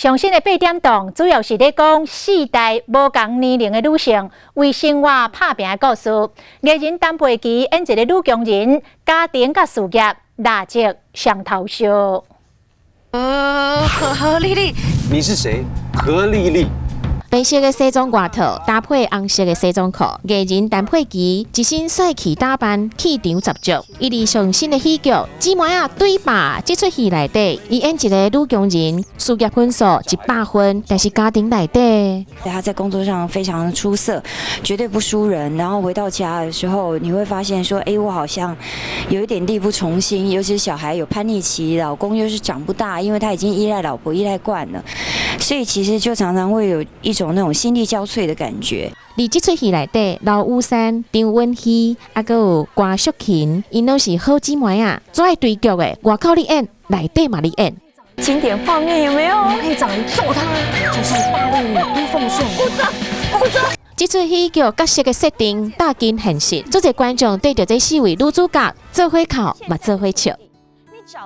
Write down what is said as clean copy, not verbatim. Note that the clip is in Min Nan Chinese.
上新的八點檔主要是咧講四代無仝年齡的女性為生活拍拚的故事。藝人陳佩琪演一个女強人，家庭佮事業蠟燭雙頭燒。何麗麗，你是誰？何麗麗。白色的西裝外套搭配紅色的西裝褲，藝人陳佩琪一身帥氣打扮，氣場十足。伊佇上新的喜劇《姊妹仔對吧》這齣戲內底，伊演一个女強人，事業分數100分，但是家庭內底，她在工作上非常出色，絕對不輸人。然後回到家的時候，你會發現說，哎，我好像有一點力不從心，尤其是小孩有叛逆期，老公又是長不大，因為他已經依賴老婆依賴慣了，所以其實就常常會有一種那種心力交瘁的感覺。佇這齣戲內底，劉雨珊、張允熙，猶閣有郭淑琴，𪜶攏是好姊妹仔，最愛對局的，外口你演，內底嘛你演。經典畫面有沒有？我們可以找人揍他，就是大陸女都奉順。鼓掌，鼓掌。這齣喜劇角色的設定貼近現實，足濟觀眾對著這四位女主角做伙哭，嘛做伙笑。